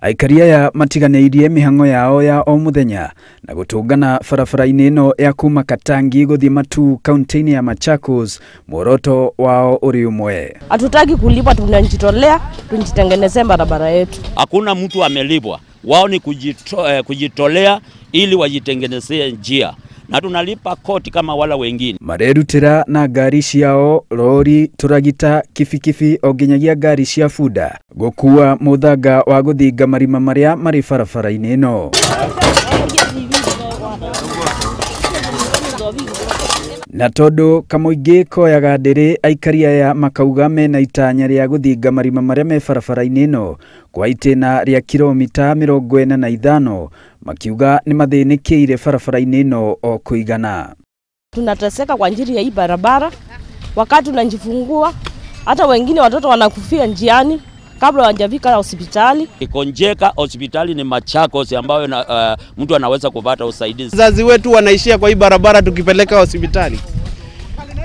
Aikari aya matiganĩirie mĩhang'o yao ya o mũthenya na gũtũngana barabara-inĩ ĩno ya kuma Katangi gũthiĩ Matuu kaunti-inĩ ya Machakos, muoroto wao ũrĩ ũmwe. Hatutaki kulipa, tunajitolea tujitengenezee barabara yetu. Hakuna mtu amelipwa, wao ni kujitolea ili wajitengenezee njia, na tunalipa koti kama wala wengine. Marerutĩra na ngari ciao, rori, turagita, kibikibi o nginyagia ngari cia bunda gũkua mũthanga wa gũthinga marima marĩa marĩ barabara-inĩ ĩno. Na tondũ kamũingĩ koyaga ndĩrĩ, aikari aya makauga mena itanya rĩa gũthinga marima marĩa me barabara-inĩ ĩno kwa itĩna rĩa kilomita 45, makiuga nĩ mathĩnĩkĩire barabara-inĩ ĩno o kũigana. Tunateseka kwa njiri ya hii barabara, wakati tunajifungua hata wengine watoto wanakufia njiani kabla hawajafika hospitali. Ikonjeka hospitali ni Machakos ambayo na, mtu anaweza kupata usaidizi. Wazazi wetu wanaishia kwa hii barabara tukipeleka hospitali.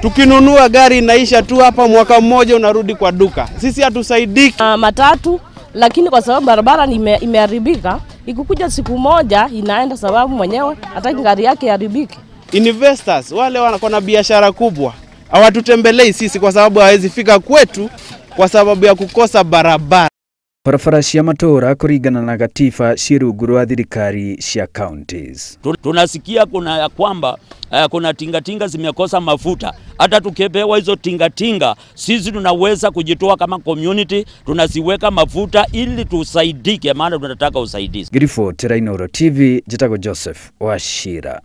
Tukinunua gari inaisha tu hapa, mwaka mmoja unarudi kwa duka. Sisi hatusaidiki. Matatu, lakini kwa sababu barabara imeharibika, ikukuja siku moja inaenda sababu mwenyewe hataki gari yake iharibike. Investors wale wanakuwa na biashara kubwa hawatutembelei sisi kwa sababu hawezi fika kwetu kwa sababu ya kukosa barabara. Barabara cia matũra kũringana na gatiba ci rungu rwa thirikari cia counties. Tunasikia kuna ya kwamba kuna tingatinga zimekosa mafuta. Hata tukipewa hizo tingatinga, sisi tunaweza kujitoa kama community, tunasiweka mafuta ili tusaidike, maana tunataka usaidizi. Ngiribotera Inooro TV, njĩtagwo Joseph Wachira.